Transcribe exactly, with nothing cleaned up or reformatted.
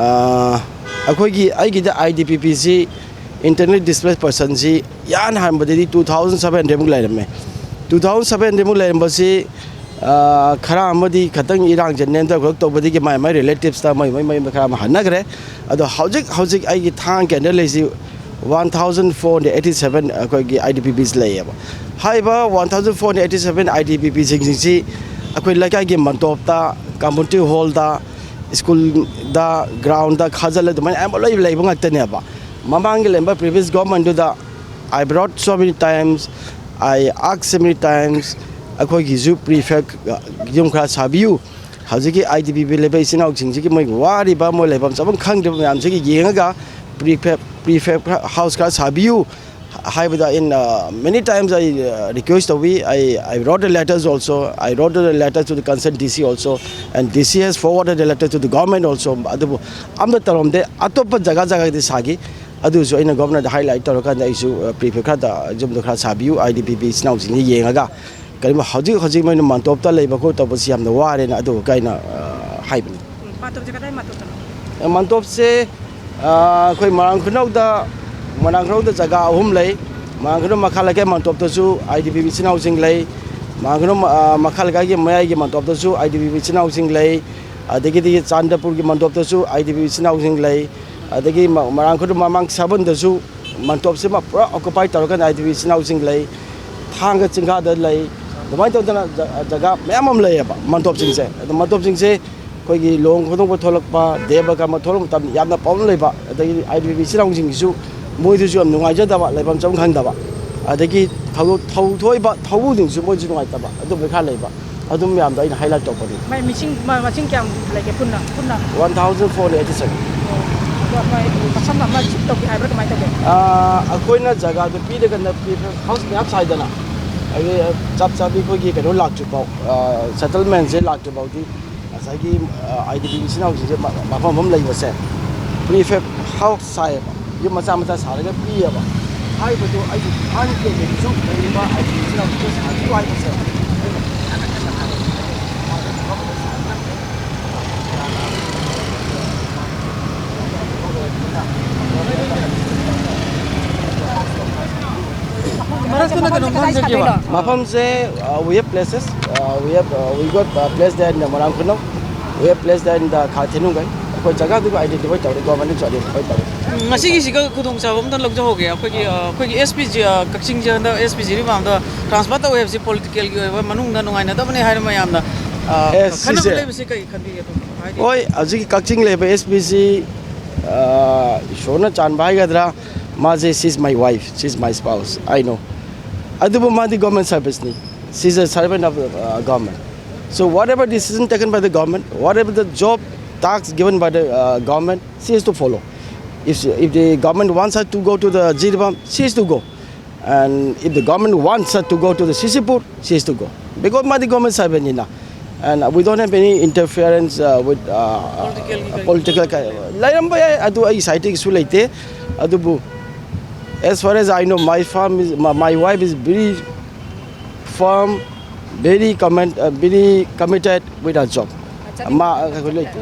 ꯑꯥ, ꯑꯩꯈꯣꯏꯒꯤ, ꯑꯩꯒꯤꯗ I D P ꯄꯤꯁꯤ, internal displace ꯄꯔꯁꯟꯁꯤ, ꯏꯍꯥꯟ ꯍꯥꯟꯕꯗꯗꯤ two thousand seven hundred ꯃꯨꯛ ꯂꯩꯔꯝꯃꯦ꯫ Two thousand seven hundred ꯃꯨꯛ ꯂꯩꯔꯝꯕꯁꯤ, ꯑꯥ, ꯈꯔ ꯑꯃꯗꯤ ꯈꯇꯪ ꯏꯔꯥꯡꯁꯦ ꯅꯦꯝꯊꯈ꯭ꯔ ꯇꯧꯕꯗꯒꯤ ꯃꯥꯏ ꯃꯥꯏ ꯔꯤꯂꯦꯇꯤꯞꯁꯇ ꯃꯣꯏ ꯃꯣꯏ ꯃꯌꯨꯝꯗ ꯈꯔ ꯑꯃ ꯍꯟꯅꯈ꯭ꯔꯦ꯫ ꯑꯗꯣ ꯍꯧꯖꯤꯛ ꯍꯧꯖꯤꯛ ꯑꯩꯒꯤ ꯊꯥꯡ ꯀꯦꯟꯗ꯭ꯔ ꯂꯩꯁꯤ one thousand four hundred eighty seven ꯑꯩꯈꯣꯏꯒꯤ ꯑꯥꯏ ꯗꯤ ꯄꯤ ꯄꯤꯁ ꯂꯩꯌꯦꯕ꯫ ꯍꯥꯏꯔꯤꯕ one thousand four hundred eighty seven I D ꯄꯤ ꯄꯤꯁꯤꯡꯁꯤ ꯑꯩꯈꯣꯏ ꯂꯩꯀꯥꯏꯒꯤ ꯃꯟꯇꯣꯞꯇ, ꯀꯝꯃ꯭ꯌꯨꯅꯤꯇꯤ ꯍꯣꯜꯗ, ꯁ꯭ꯀꯨꯜꯗ, ꯒ꯭ꯔꯥꯎꯟꯗ ꯈꯥꯖꯤꯜꯂ ꯑꯗꯨꯃꯥꯏꯅ ꯑꯌꯥꯝꯕ ꯂꯣꯏ ꯂꯩꯕ ꯉꯥꯛꯇꯅꯦꯕ꯫ ꯃꯃꯥꯡꯒꯤ ꯂꯩꯔꯝꯕ previous governmentꯗꯨꯗ I brought so many times, I asked so many times, ꯑꯩꯈꯣꯏꯒꯤꯁꯨ ꯄ꯭ꯔꯤꯐꯦꯕ ꯌꯨꯝ ꯈꯔ ꯁꯥꯕꯤꯌꯨ, ꯍꯧꯖꯤꯛꯀꯤ ꯑꯥꯏ ꯗꯤ ꯄꯤ ꯄꯤ ꯂꯩꯕ ꯏꯆꯤꯟ ꯏꯅꯥꯎꯁꯤꯡꯁꯤꯒꯤ ꯃꯣꯏꯒꯤ ꯋꯥꯔꯤꯕ, ꯃꯣꯏ ꯂꯩꯐꯝ ꯆꯥꯐꯝ ꯈꯪꯗ꯭ꯔꯤꯕ ꯃꯌꯥꯝꯁꯤꯒꯤ ꯌꯦꯡꯉꯒ ꯄ꯭ꯔꯤꯐꯦꯕ, ꯄ꯭ꯔꯤꯐꯦꯕ ꯈꯔ, ꯍꯥꯎꯁ ꯈꯔ ꯁꯥꯕꯤꯌꯨ ꯍꯥꯏꯕꯗ ꯑꯩꯅ many times I, uh, request ꯇꯧꯏ꯫ I, I wrote the letters also, I wrote the letter to the concerned D C also, and D C has forwarded the letter to the government also꯫ ꯑꯗꯨꯕꯨ ꯑꯝꯇ ꯇꯧꯔꯝꯗꯦ꯫ ꯑꯇꯣꯞꯄ ꯖꯒꯥ ꯖꯒꯥꯗꯤ ꯁꯥꯈꯤ꯫ ꯑꯗꯨꯁꯨ ꯑꯩꯅ ꯒꯣꯕꯔꯅꯔꯗ highlight ꯇꯧꯔꯀꯥꯟꯗ ꯑꯩꯁꯨ, ꯑ, ꯄ꯭ꯔꯤꯐꯦꯕ ꯈꯔꯗ ꯌꯨꯝꯗꯣ ꯈꯔ ꯁꯥꯕꯤꯌꯨ, ꯑꯥꯏ ꯗꯤ ꯄꯤ ꯄꯤ ꯏꯆꯤꯟ ꯏꯅꯥꯎꯁꯤꯡꯁꯤ ꯌꯦꯡꯉꯒ꯫ ꯀꯔꯤꯒꯨꯝꯕ ꯍꯧꯖꯤꯛ ꯍꯧꯖꯤꯛ ꯃꯣꯏꯅ ꯃꯟꯇꯣꯞꯇ ꯂꯩꯕ ꯈꯣꯠ ꯇꯧꯕꯁꯤ ꯌꯥꯝꯅ ꯋꯥꯔꯦꯅ ꯑꯗꯨ ꯑꯩꯅ, ꯑ, ꯍꯥꯏꯕꯅꯤ꯫ ꯎꯝ, ꯃꯟꯇꯣꯞꯁꯦ ꯀꯗꯥꯏ ꯃꯟꯇꯣꯞꯇꯅꯣ? ꯑ, ꯃꯟꯇꯣꯞꯁꯦ, ꯑ, ꯑꯩꯈꯣꯏ ꯃꯣꯏꯔꯥꯡ ꯈꯨꯅꯧꯗ, ꯃꯣꯏꯔꯥꯡ ꯈꯨꯅꯧꯗ ꯖꯒꯥ ꯑꯍꯨꯝ ꯂꯩ꯫ ꯃꯣꯏꯔꯥꯡ ꯈꯨꯅꯧ ꯃꯈꯥ ꯂꯩꯀꯥꯏ ꯃꯟꯇꯣꯞꯇꯁꯨ ꯑꯥꯏ ꯗꯤ ꯄꯤ ꯄꯤ ꯏꯆꯤꯟ ꯏꯅꯥꯎꯁꯤꯡ ꯂꯩ꯫ ꯃꯣꯏꯔꯥꯡ ꯈꯨꯅꯧ, ꯑ, ꯃꯈꯥ ꯂꯩꯀꯥꯏꯒꯤ ꯃꯌꯥꯏꯒꯤ ꯃꯟꯇꯣꯞꯇꯁꯨ ꯑꯥꯏ ꯗꯤ ꯄꯤ ꯄꯤ ꯏꯆꯤꯟ ꯏꯅꯥꯎꯁꯤꯡ ꯂꯩ꯫ ꯑꯗꯒꯤꯗꯤ ꯆꯥꯟꯗꯄꯨꯔꯒꯤ ꯃꯟꯇꯣꯞꯇꯁꯨ ꯑꯥꯏ ꯗꯤ ꯄꯤ ꯄꯤ ꯏꯆꯤꯟ ꯏꯅꯥꯎꯁꯤꯡ ꯂꯩ꯫ ꯑꯗꯒꯤ ꯃ-, ꯃꯣꯏꯔꯥꯡ ꯈꯨꯅꯧ ꯃꯃꯥꯡ ꯁꯥꯕꯟꯗꯁꯨ ꯃꯟꯇꯣꯞꯁꯤꯃ ꯄꯨꯔꯥ ꯑꯣꯀꯨꯄꯥꯏ ꯇꯧꯔꯀꯥꯟꯗ ꯑꯥꯏ ꯗꯤ ꯄꯤ ꯏꯆꯤꯟ ꯏꯅꯥꯎꯁꯤꯡ ꯂꯩ꯫ ꯊꯥꯡꯒ ꯆꯤꯡꯈꯥꯗ ꯂꯩ꯫ ꯑꯗꯨꯃꯥꯏꯅ ꯇꯧꯗꯅ ꯖ-, ꯖꯒꯥ ꯃꯌꯥꯝ ꯑꯃ ꯂꯩꯌꯦꯕ ꯃꯟꯇꯣꯞꯁꯤꯡꯁꯦ꯫ ꯑꯗꯣ ꯃꯟꯇꯣꯞꯁꯤꯡꯁꯦ ꯑꯩꯈꯣꯏꯒꯤ ꯂꯨꯍꯣꯡ ꯈꯣꯡꯗꯣꯡꯕ ꯊꯣꯛꯂꯛꯄ, ꯗꯦꯕ ꯀꯔꯃ ꯊꯣꯛꯂꯛꯄ ꯃꯇꯝꯗ ꯌꯥꯝꯅ ꯄ꯭ꯔꯣꯕ꯭ꯂꯦꯝ ꯂꯩꯕ, ꯑꯗꯒꯤ ꯑꯥꯏ ꯗꯤ ꯄꯤ ꯄꯤ ꯏꯆꯤꯟ ꯏꯅꯥꯎꯁꯤꯡꯒꯤꯁꯨ ꯃꯣꯏꯗꯁꯨ ꯌꯥꯝ ꯅꯨꯡꯉꯥꯏꯖꯗꯕ, ꯂꯩꯐꯝ ꯆꯥꯐꯝ ꯈꯪꯗꯕ, ꯑꯗꯒꯤ ꯊꯧ-, ꯊꯧ ꯊꯣꯛꯏꯕ ꯊꯧꯕꯨꯁꯤꯡꯁꯨ ꯃꯣꯏꯁꯨ ꯅꯨꯡꯉꯥꯏꯇꯕ, ꯑꯗꯨꯝꯕ ꯈꯔ ꯂꯩꯕ꯫ ꯑꯗꯨ ꯃꯌꯥꯝꯗꯣ ꯑꯩꯅ ꯍꯥꯏꯂꯥꯏꯠ ꯇꯧꯕꯅꯤ꯫ ꯃꯥꯏ ꯃꯤꯁꯤꯡ, ꯃ-, ꯃꯁꯤꯡ ꯀꯌꯥꯝ ꯂꯩꯒꯦ ꯄꯨꯟꯅ, ꯄꯨꯟꯅ? One thousand four hundred eighty seven꯫ ꯑꯣ, ꯑꯗꯣ ꯑꯩꯈꯣꯏ ꯃꯐꯝ ꯑꯃ ꯁꯤꯐ ꯇꯧꯒꯦ ꯍꯥꯏꯕ꯭ꯔꯥ, ꯀꯃꯥꯏꯅ ꯇꯧꯒꯦ? ꯑꯥ, ꯑꯩꯈꯣꯏꯅ ꯖꯒꯥꯗꯣ ꯄꯤꯔꯒꯅ ꯄꯤ-, ꯍꯥꯎꯁ ꯃꯌꯥꯝ ꯁꯥꯏꯗꯅ, ꯑꯗꯩ ꯆꯞ ꯆꯥꯕꯤ ꯑꯩꯈꯣꯏꯒꯤ ꯀꯩꯅꯣ ꯂꯥꯛꯇ꯭ꯔꯤꯐꯥꯎ, ꯑꯥ, ꯁꯦꯇꯜꯃꯦꯟꯁꯦ ꯂꯥꯛꯇ꯭ꯔꯤꯐꯥꯎꯗꯤ ꯉꯁꯥꯏꯒꯤ, ꯑꯥ, ꯑꯥꯏ ꯗꯤ ꯄꯤ ꯏꯆꯤꯟ ꯏꯅꯥꯎꯁꯤꯡꯁꯦ ꯃ-, ꯃꯐꯝ ꯑꯃ ꯂꯩꯕꯁꯦ ꯄ꯭ꯔꯤꯐꯦꯕ ꯍꯥꯎꯁ ꯁꯥꯏꯌꯦꯕ, ꯌꯨꯝ ꯃꯆꯥ ꯃꯆꯥ ꯁꯥꯔꯒ ꯄꯤꯌꯦꯕ꯫ ꯍꯥꯏꯕꯗꯨ ꯑꯩꯒꯤ ꯏꯝꯐꯥꯜ ꯀꯦꯟꯗ꯭ꯔꯒꯤꯁꯨ ꯂꯩꯔꯤꯕ ꯑꯥꯏ ꯗꯤ ꯄꯤ ꯏꯆꯤꯟ ꯏꯅꯥꯎꯁꯤꯡꯁꯦ ꯁꯥꯕꯤꯌꯨ ꯍꯥꯏꯕꯁꯦ ꯑꯩꯅ ꯍꯦꯟꯅ ꯍꯦꯟꯅ ꯍꯥꯏꯕ꯫ ꯃꯐꯝꯁꯦ ꯀꯗꯥꯏ ꯁꯥꯗꯣꯏꯅꯣ? ꯃꯐꯝꯁꯦ, uh, we have places, uh, we have, uh, we got, uh, place there in the Moirang Khulnam, we have place there in the Kha Thenungkai. ꯑꯩꯈꯣꯏ ꯖꯒꯥꯗꯨꯒ identify ꯇꯧꯔꯦ, government ꯅꯁꯨ identify ꯇꯧꯔꯦ꯫ ꯎꯝ, ꯉꯁꯤꯒꯤꯁꯤꯒ ꯈꯨꯗꯣꯡꯆꯥꯕ ꯑꯝꯇ ꯂꯧꯖꯍꯧꯒꯦ꯫ ꯑꯩꯈꯣꯏꯒꯤ, ꯑ, ꯑꯩꯈꯣꯏꯒꯤ ꯑꯦꯁ ꯄꯤ ꯖꯤ, ꯑ, ꯀꯛꯆꯤꯡꯁꯦ ꯍꯟꯗꯛ ꯑꯦꯁ ꯄꯤ ꯖꯤꯔꯤꯕꯥꯝꯗ transfer ꯇꯧꯋꯦ ꯍꯥꯏꯕꯁꯤ political ꯒꯤ ꯑꯣꯏꯕ ꯃꯅꯨꯡꯗ ꯅꯨꯡꯉꯥꯏꯅꯗꯕꯅꯦ ꯍꯥꯏꯅ ꯃꯌꯥꯝꯅ, ꯑ, ꯑꯦ, ꯈꯟꯅꯕ ꯁꯤꯁꯦ ꯂꯩꯕꯁꯤ ꯀꯔꯤ ꯈꯟꯕꯤꯒꯦ ꯑꯗꯣ? ꯍꯥꯏꯗꯤ ꯍꯣꯏ, ꯍꯧꯖꯤꯛꯀꯤ ꯀꯛꯆꯤꯡ ꯂꯩꯕ ꯑꯦꯁ ꯄꯤ ꯖꯤ, ꯑ, ꯏꯁꯣꯔꯅ ꯆꯥꯟꯕ ꯍꯥꯏꯒꯗ꯭ꯔꯥ, ꯃꯥꯁꯦ, she is my wife, she is my spouse, I know. ꯑꯗꯨꯕꯨ ꯃꯥꯗꯤ government service ꯅꯤ, she is a servant of the, uh, government. So whatever decision taken by the government, whatever the job tasks given by the, uh, government, she has to follow. If she, if the government wants her to go to the Jiribam, she has to go. And if the government wants her to go to the Sisipur, she has to go. Because ꯃꯥꯗꯤ government servant ꯅꯤꯅ. And we don't have any interference, uh, with, uh, political ꯀꯔꯤ? Political ꯀ-, ꯂꯩꯔꯝꯕ ꯌꯥꯏ, ꯑꯗꯨ ꯑꯩ side ꯇꯒꯤꯁꯨ ꯂꯩꯇꯦ꯫ ꯑꯗꯨꯕꯨ, as far as I know, my firm is, my, my wife is very firm, very comment, uh, very committed with her job. ꯑꯠꯆꯥ, ꯃꯥ, ꯑ, ꯀꯩꯅꯣ ꯂꯩꯇꯦ꯫